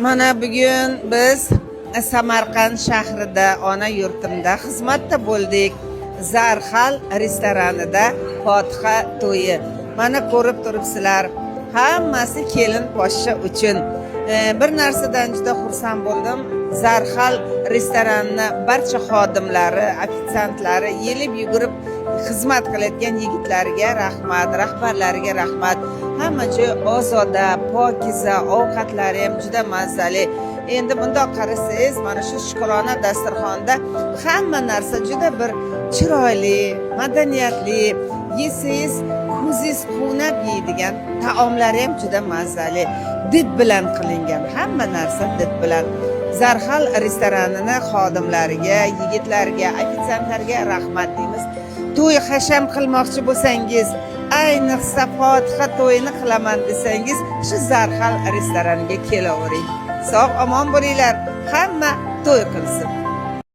Mana bugun biz Samarqand shahrida, ona yurtimda xizmatda bo'ldik. Zarhal restoranida fotiha to'yi. Mana ko'rib turibsizlar, hammasi kelin poshsha uchun. Bir narsadan juda xursand bo'ldim. Zarhal restoranini barcha xodimlari, ofitsiantlari, yelib yugurib xizmat qilayotgan yigitlariga rahmat, rahbarlariga rahmat. Hamma joy ozoda, pokiza, ovqatlari ham juda mazali. Endi bundoq qarasangiz, mana shu shukrona dasturxonda hamma narsa juda bir chiroyli, madaniyatli, yesangiz ko'zingiz quvnab yeydigan taomlari ham juda mazali. Did bilan qilingan, hamma narsa did bilan. Zarhal restoranini xodimlariga, yigitlarga, ofitsiantlarga rahmat deymiz. To'y hasham qilmoqchi bo'lsangiz, ayniqsa fotiha to'yini qilaman desangiz, shu Zarhal restoraniga kelavering. Sog' omon bo'linglar, hamma to'y qilsin.